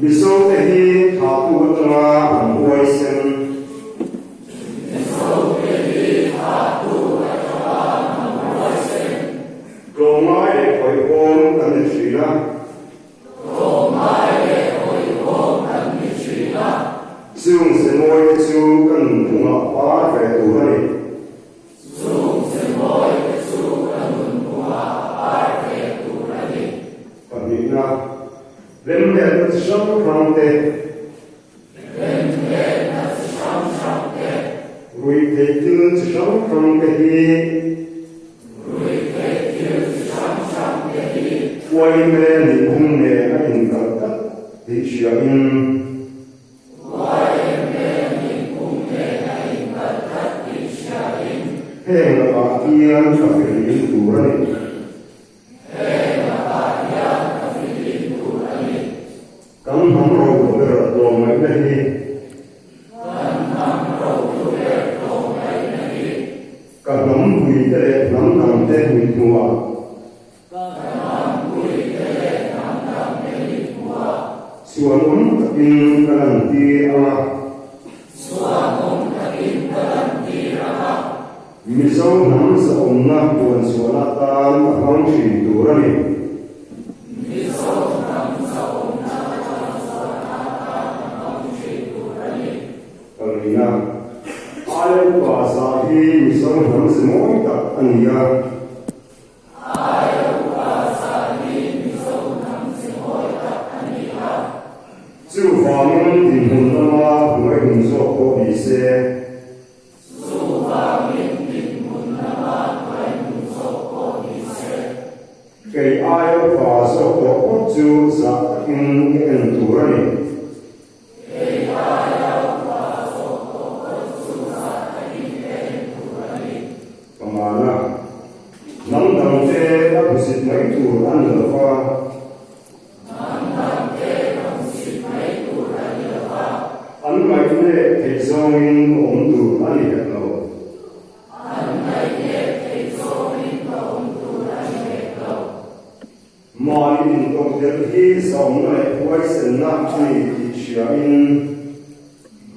Mizote hi thlahtu atanga hnam huaisen. Mizote hi thlahtu atanga hnam huaisen. Tlawmngai leh hawihhawm kan ni thin a. Tlawmngai leh hawihhawm kan ni thin a. Chung ze mawite chu ka nunphungah par ve tur a ni. Chung ze mawite chu ka nunphungah par ve tur a ni. Pahnihna, Lemletna chi hrang hrang te. Lemletna chi hrang hrang te. Ruihtheih thil chi hrang hrang te hi. Ruihtheih thil chi hrang hrang te hi. Uaime nihphung nen a inkalh tlat tih hriain. Uaime nihphung nen a inkalh tlat tih hriain. Heng lakah hian ka fihlim tur a ni. Heng lakah hian ka fihlim tur a ni. Kan hnam rohlu ber tlawmngaihna hi. Kan hnam rohlu ber tlawmngaihna hi. Ka hnam puite leh hnam dangte mithmuah. Ka hnam puite leh hnam dangte mithmuah. Chhuanawm takin ka lantir ang a. Chhuanawm takin ka lantir ang a. Mizo hnam zahawmna puan chhuahna atan ka hmang thin tur a ni. Mizo hnam zahawmna puan chhuahna atan ka hmang thin tur a ni. Palina, Aia upa zah hi Mizo hnam ze mawi tak a ni a. Aia upa zah hi Mizo hnam ze mawi tak a ni a. Chuvangin dinhmun lama hnuai hun zawk pawh ni se. Chuvangin dinhmun lama hnuai hun zawk pawh ni se. Kei aia upa zawk tawh phawt chu zah takin ka en tur a ni. Kei aia upa zawk tawh phawt chu zah takin ka en tur a ni. Pangana, hnam dangte a hmusit mai tur a ni lo va. Hnam dangte a hmusit mai tur a ni lo va. An ngaihne theih zawngin ka awm tur a ni hek lo. An ngaihne theih zawngin ka awm tur a ni hek lo. Mahni intawkdelh hi zawmna leh huaisenna a ni tih hriain.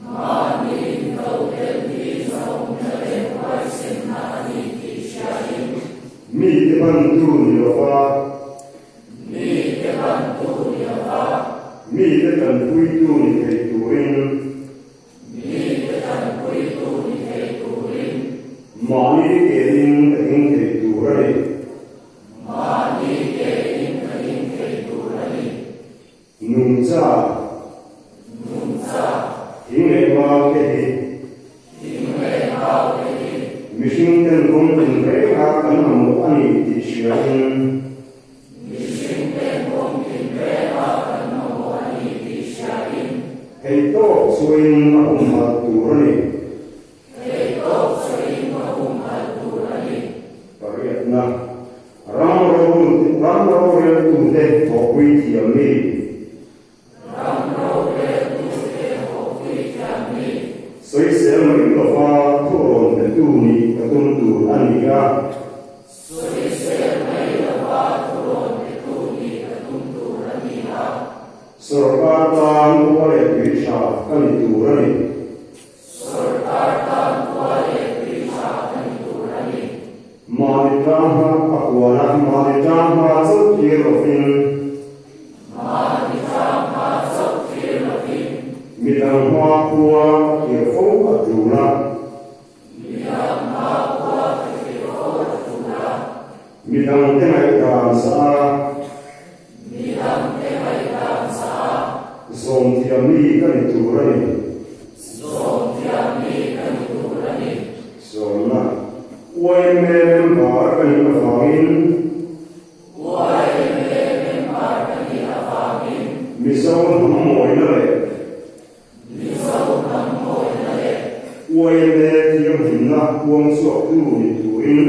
Mahni intawkdelh hi zawmna leh huaisenna a ni tih hriain. Mite bantu ni lova. Mite bantu ni lova. Mite tanpuitu ni thei turin. Mite tanpuitu ni thei turin. Mahni kein ka ding thei tur a ni. Mahni kein ka ding thei tur a ni. Nungcha. Nungcha. Thing leh mau te hi. Thing leh mau te hi. Mihring ten kawng tinreng a kan mamawh a ni tih hriain. Mihring ten kawng tinreng a kan mamawh a ni tih hriain. Theihtawk chuain a humhalh tur a ni. Theihtawk chuain a humhalh tur a ni. Pariatna, Ram ram roreltute thawhpui thiam mi. Ram roreltute thawhpui thiam mi. Sawisel mai lova thurawn petu nih ka tum tur a ni a. Sawisel mai lova thurawn petu nih ka tum tur a ni a. Sorkar tan khua leh tui tha ka ni tur a ni. Sorkar tan khua leh tui tha ka ni tur a ni. Mahni tang hma a kual a, mahni tang hma chauh thlir lovin. Mahni tang hma chauh thlir lovin. Midang hma khua ka thlir fo a tul a. Midang hma khua ka thlir fo a tul a. Midangte ngaihdan sa a. Midangte ngaihdan sa a. Zawmthiam mi ka ni tur a ni. Zawmthiam mi ka ni tur a ni. Zawmna, YMA member ka nih avangin. YMA member ka nih avangin. Mizo hnam mawina leh. Mizo hnam mawina leh. YMA thianghlimna puang chhuaktu ni turin.